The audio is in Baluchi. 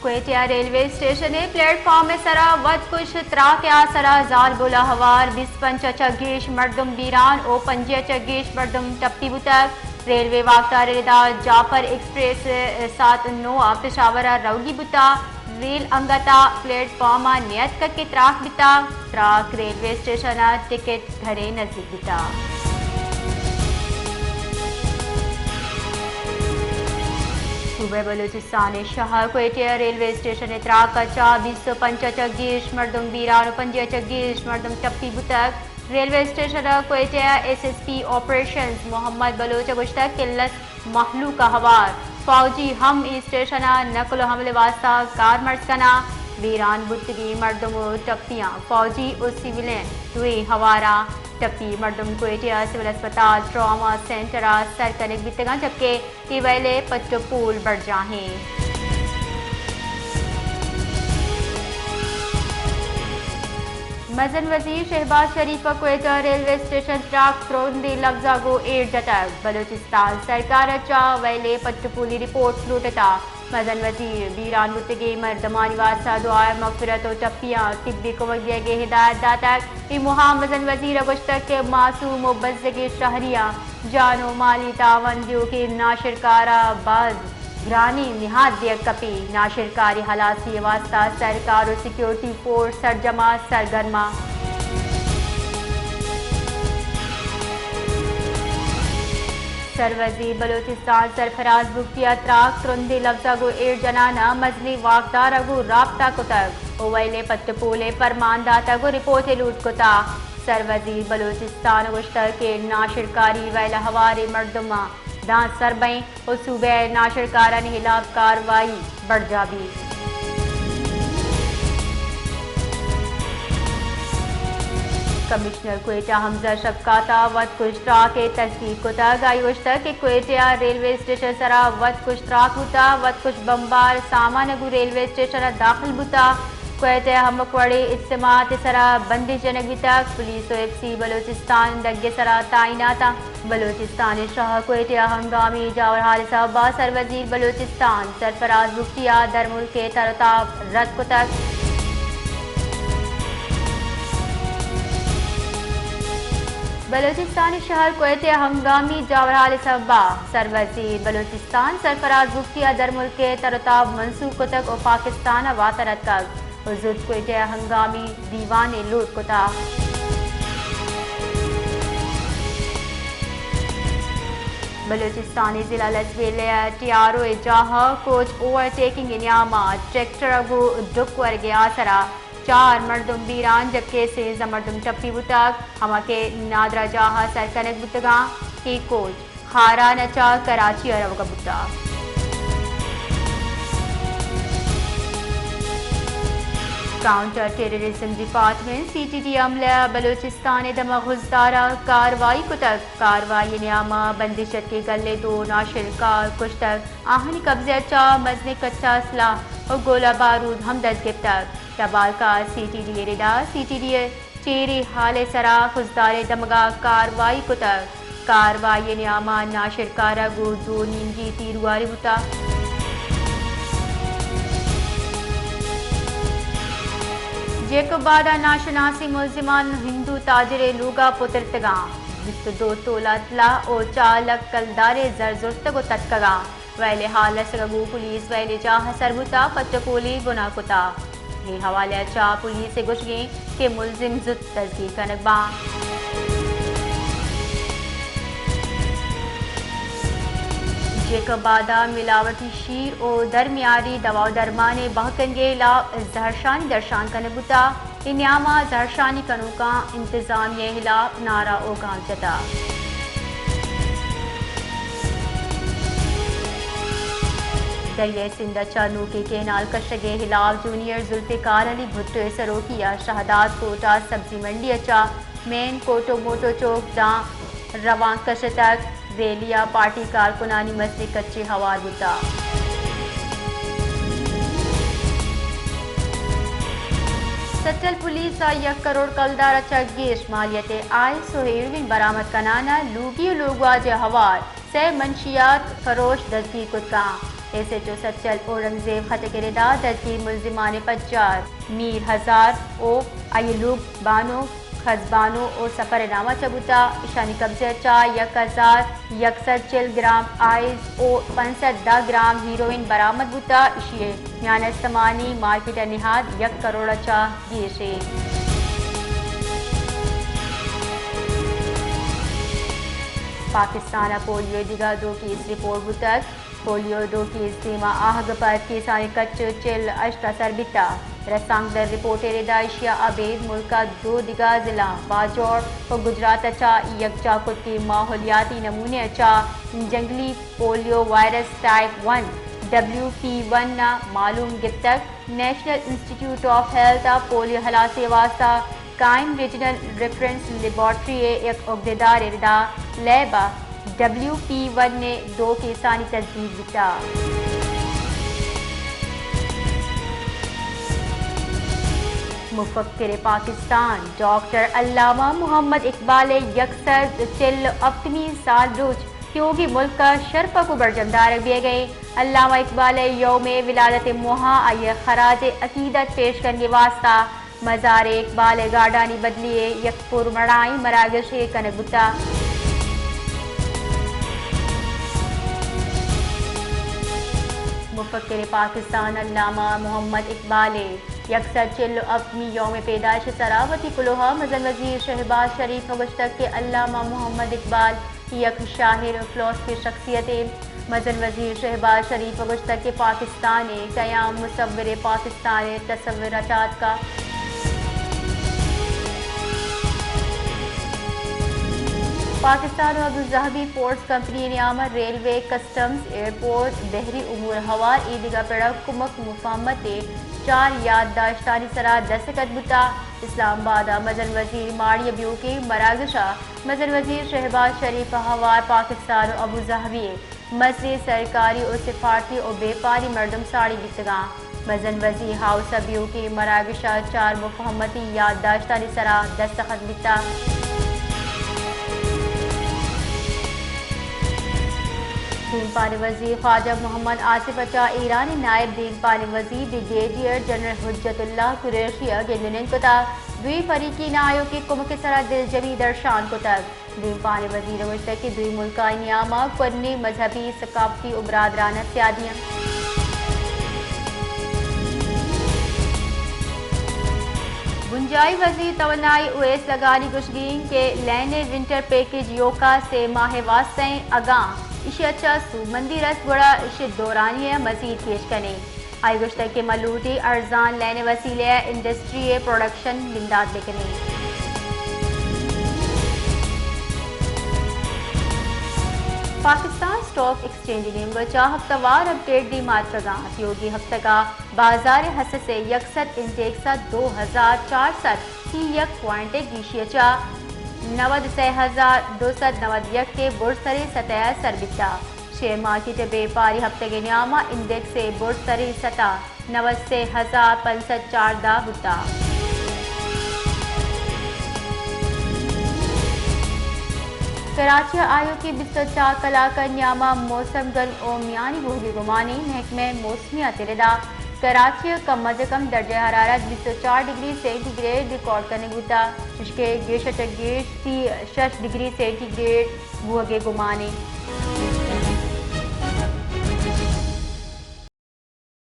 کوئٹہ ءِ ریلوے اسٹیشن ءِ پلیٹ فارم ءِ سرا وت کش تراک ءِ آسرا زالبول ءَ ہوار بیست پنچ ءَ چہ گیش مردم بیران ءُ پنجاہ ءَ چہ گیش مردم ٹپی بوتگ۔ ریلوے واکدار ءِ ردا جعفر ایکسپریس ساعت نو ءَ پشاور ءَ روگی بوتگ۔ ریل انگت ءَ پلیٹ فارم ءَ نیاتکگ کہ تراک بیتگ۔ تراک ریلوے اسٹیشن ءِ ٹکٹ گھر ءِ نزیک بیتگ۔ صوبہ بلوچستان ءِ شہر کوئٹہ ءِ ریلوے اسٹیشن ءِ تراک ءَ چہ بیست ءُ پنچ ءَ چہ گیش مردم بیران ءُ پنجاہ ءَ چہ گیش مردم ٹپی بوتگ۔ ریلوے اسٹیشن ءِ کوئٹہ ءِ S S P operations Muhammad بلوچ ءَ گوشتگ کہ لس مہلوک ءَ ہوار فوجی ہم اے اسٹیشن ءَ نقل ءُ حمل ءِ واستہ کارمرز کناں۔ بیران بوتگیں مردم ءُ ٹپیاں فوجی ءُ سیولیں دوئیں ہوار اَنت۔ ٹپی مردم کوئٹہ ءِ سول ہسپتال ٹراما سینٹر ءَ سر کنگ بیتگ اَنت، جبکہ اے ویل ءِ پٹ ءُ پول برجاہ اِنت۔ مزن وزیر شہباز شریف ءَ کوئٹہ ریلوے اسٹیشن ءِ تراک ترندیں لبز ءَ گوں ایر جتگ۔ بلوچستان سرکار ءَ چہ ویل ءِ پٹ ءُ پولی رپورٹ لوٹتگ۔ مزن وزیر ءَ بیران بوتگیں مردمانی واستہ دعا ءُ مغفرت ءُ ٹپیاں طبی کمک دیگ ءِ ہدایت داتگ۔ اے موہ ءَ مزن وزیر ءَ گوشتگ کہ معصوم ءُ بزگیں شہریاں جان ءُ مالی تاوان دیوکیں ناشرکار ءَ باز گرانیں نہاد دیگ کپی۔ ناشرکاری ہلاسی ءِ واستہ سرکار ءُ سیکورٹی فورس سرجم ءُ سرگرم اَنت۔ سروزیر بلوچستان سرفراز بگٹی ءَ تراک ترندیں لبز ءَ گوں ایر جنان ءَ مزنیں واکدار ءَ گوں رابطہ کتگ ءُ ویل ءِ پٹ ءُ پول ءِ پرمان داتگ ءُ رپورٹ ءِ لوٹ کتگ۔ سروزیر بلوچستان ءَ گوشتگ کہ ناشرکاری ویل ءِ ہواریں مردماں داں سر بئیں ءُ صوبہ ءِ ناشرکارانی ہلاپ کاروائی برجاہ بیت۔ کمشنر کوئٹہ حمزہ شفقات ءَ وت کش تراک ءِ تصدیق کتگ۔ آئی ءَ گوشتگ کہ کوئٹہ ءِ ریلوے اسٹیشن ءِ سرا وت کش تراک بوتگ، وت کش بمبار سامان گوں ریلوے اسٹیشن ءَ داخل بوتگ۔ کوئٹہ ءَ ہمک وڑیں اجتماعات ءِ سرا بندش جنگ بیتگ۔ پولیس ءُ ایف سی بلوچستان ڈگی ءِ سرا تعینات اَنت۔ بلوچستان ءِ شہر کوئٹہ ءَ ہنگامی جاورحال ءِ سبب ءَ سروزیر بلوچستان سرفراز بگٹی ءَ درملک ءِ تر ءُ تاب رد کتگ۔ بلوچستان ءِ شہر کوئٹہ ءَ ہنگامی جاورحال ءِ سبب ءَ سروزیر بلوچستان سرفراز بگٹی ءَ درملک ءِ تر ءُ تاب منسوخ کتگ ءُ پاکستان ءَ واتر اتکگ ءُ زوت کوئٹہ ءَ ہنگامی دیوانے لوٹ کتگ۔ بلوچستان ءِ ضلع لسبیلہ ءِ ٹی آر او ءِ جاہ ءَ کوچ اوور ٹیکنگ ءِ نیام ءَ ٹریکٹر ءَ گوں ڈک ورگ ءِ آسرا چار مردم بیران جبکہ سیزدہ مردم ٹپی بوتگ، ہما کہ نادراہ جاہ ءَ سر کنگ بوتگ اَنت۔ اے کوچ خاران ءَ چہ کراچی ءَ روگ ءَ بوتگ۔ Counter terrorism department, C T D, عملہ ءَ بلوچستان ءِ دمگ ہزدار ءَ کاروائی کتگ۔ کاروائی ءِ نیام ءَ بندش اتکیں گل ءِ دو ناشرکار کشتگ۔ آہانی قبضہ ءَ چہ مزنیں کچا اسلحہ ءُ گولہ بارود ہم دست گپتگ۔ تبالکار، سی ٹی ڈی ءِ ردا، سی ٹی ڈی ءِ چیری ہال ءِ سرا خضدار ءِ دمگ ءَ کاروائی کتگ۔ کاروائی ءِ نیام ءَ ناشرکار ءَ گوں دو نیمگی تیرگواری بوتگ۔ جیکب آباد ءَ ناشناسیں ملزمان ہندو تاجر ءِ لوگ ءَ پترتگ اَنت۔ بیست ءُ دو تولہ طلا ءُ چار لکھ کلدار ءِ زر زرتگ ءُ تتکگ اَنت۔ ویل ءِ ہال رسگ ءَ گوں پولیس ویل ءِ جاہ ءَ سر بوتگ، پٹ ءُ پولی بنا کتگ۔ اے حوالہ ءَ چہ پولیس ءِ گوشگ اِنت کہ ملزم زوت دزگیر کنگ باں۔ جیکب آباد ءَ ملاوٹی شیر ءُ درمیاری دوا ءُ درمان ءِ بہکندی ءِ ہلاپ زہرشانی درشان کنگ بوتگ۔ اے نیام ءَ زہرشانی کنوکاں انتظامیہ ءِ ہلاپ نعرہ ءُ گام جتگ۔ دریائے سندھ ءَ چہ نوکیں کینال کشگ ءِ ہلاپ جونیئر ذوالفقار علی بھٹو ءِ سروکی ءَ شہداد کوٹ ءَ سبزی منڈی ءَ چہ مین کوٹ ءُ موٹو چوک داں روانک کشتگ۔ ریلی ءَ پارٹی کارکنانی مزنیں کچے ہوار بوتگ۔ سٹل پولیس ءَ یک کروڑ کلدار ءَ چہ گیش مالیت ءِ آئس ءُ ہیروئن برآمد کنان ءَ لوگی ءُ لوگواجہ ءَ ہوار سئے منشیات فروش دزگیر کتگ اَنت۔ ایس ایچ او سچل اورنگزیب خٹک ءِ ردا دزگیر ملزمان ءِ پجار میر ہزار ءُ آئی ءِ لوگ بانک خزبانو ءُ سپر ءِ نام ءَ چہ بوتا۔ ایشانی قبضہ ءَ چہ یک ہزار یک سد چل گرام آئس ءُ پنچ سد دہ گرام ہیروئن برآمد بوتا۔ ایشی ءِ میان استمانی مارکیٹ ءِ نہاد یک کروڑ ءَ چہ گیش اِنت۔ پاکستان ءَ پولیو ءِ دگہ دو کیس رپورٹ بوتگ۔ پولیو ءِ دو کیس دیما آہگ ءَ پد کیسانی کچ چل ہشت ءَ سر بیتا۔ رسانکدر رپورٹ ءِ ردا ایشی ءَ ابید ملک ءِ دو دگہ ضلع باجوڑ ءُ گجرات ءَ چہ یکجا کتگیں ماحولیاتی نمونے ءَ چہ جنگلی polio virus type one, W P one, ءَ معلوم گپتگ۔ نیشنل انسٹیٹیوٹ آف ہیلتھ ءَ پولیو ہلاسی ءِ واستہ قائم ریجنل ریفرنس لیبارٹری ءِ یک عہدیدار ءِ ردا لیب ءَ ڈبلیو پی ون ءِ دو کیسانی تصدیق بیتا۔ مفکر پاکستان ڈاکٹر علامہ محمد اقبال ءِ یک سد چل ءُ ہپتمی سال روچ تیوگیں ملک ءِ شرپگ ءُ برجم دارگ بیگ ءَ اِنت۔ علامہ اقبال ءِ یوم ولادت ءِ موہ ءَ آئی ءَ خراج عقیدت پیش کنگ ءِ واستہ مزار اقبال ءِ گارڈانی بدلی ءَ یک پرمڑائیں مراگشے کنگ بوتا۔ مفکر پاکستان علامہ محمد اقبال ءِ یک سد چل ءُ ہپتمی یوم پیدائش ءِ سرا وتی کلوہ ءَ مزن وزیر شہباز شریف ءَ گوشتگ کہ علامہ محمد اقبال یک شاعر ءُ فلاسفر شخصیتے۔ مزن وزیر شہباز شریف ءَ گوشتگ کہ پاکستان ءِ قیام مصور پاکستان ءِ تصور ءَ چہ اتکا۔ پاکستان ءُ ابوظہبی پورٹس کمپنی ءِ نیام ءَ ریلوے، کسٹمز، ایئرپورٹ، بحری امور ہوار ایدگہ پڑ ءَ کمک مفاہمت ءِ چار یادداشتانی سرا دستخط بوتا۔ اسلام آباد ءَ مزن وزیر ماڑی ءَ بیوکیں مراگش ءَ مزن وزیر شہباز شریف ءَ ہوار پاکستان ءُ ابوظہبی ءِ مزنیں سرکاری ءُ سفارتی ءُ بیپاری مردم ساڑی بیتگاں۔ مزن وزیر ہاؤس ءَ بیوکیں مراگش ءَ چار مفاہمتی یادداشتانی سرا دستخط بیتا۔ دیمپان وزیر خواجہ محمد آصف ءَ چہ ایران ءِ نائب دیمپان وزیر بریگیڈیئر جنرل حجت اللہ قریشی ءَ گند ءُ نند کتا۔ دوئیں فریقین ءَ آیوکیں کمک ءِ سرا دلجمی درشان کتگ۔ دیمپان وزیر ءَ گوشتگ کہ دوئیں ملکانی نیام ءَ کرنیں مذہبی، ثقافتی ءُ برادرانہ سیادی انت۔ بنجاہی وزیر توانائی اویس لغاری ءِ گوشگ انت کہ لین ءِ ونٹر پیکج ایوکا سے ماہ ءِ واستہ انت، اگاں ایشی ءَ چہ سوبمندی رست گڑا ایشی ءِ دورانی ءَ مزید گیش کنیں۔ آئی ءَ گوشتگ کہ ما لوٹیں ارزان لین ءِ وسیلہ ءَ انڈسٹری ءِ پروڈکشن بندات بہ کنیں۔ پاکستان اسٹاک ایکسچینج ءِ نیمگ ءَ چہ ہفتہ وار اپ ڈیٹ دیما اتکگاں۔ تیوگیں ہفتگ ءَ بازار ءِ حسس ءَ یک سد انڈیکس ءَ دو ہزار چار سد سی یک پوائنٹ ءِ گیشی ءَ چہ نود سئے ہزار دو سد نود یک ءِ برزتریں سطح ءَ سر بیتا۔ شیئر مارکیٹ ءِ بیپاری ہپتگ ءِ نیام ءَ انڈیکس ءِ برزتریں سطح نود سئے ہزار پنچ سد چاردہ بوتگ۔ کراچی ءَ آیوکیں بیست ءُ چار کلاک ءِ نیام ءَ موسم گرم ءُ میانی بوہگ ءِ گمان اِنت۔ محکمہ موسمیات ءِ ردا کراچی ءِ کم از کم درجہ حرارت بیست ءُ چار ڈگری سینٹی گریڈ ریکارڈ کنگ بوتگ، چشکہ گیش ءَ چہ گیش سی ءُ شش ڈگری سینٹی گریڈ بوہگ ءِ گمان اِنت۔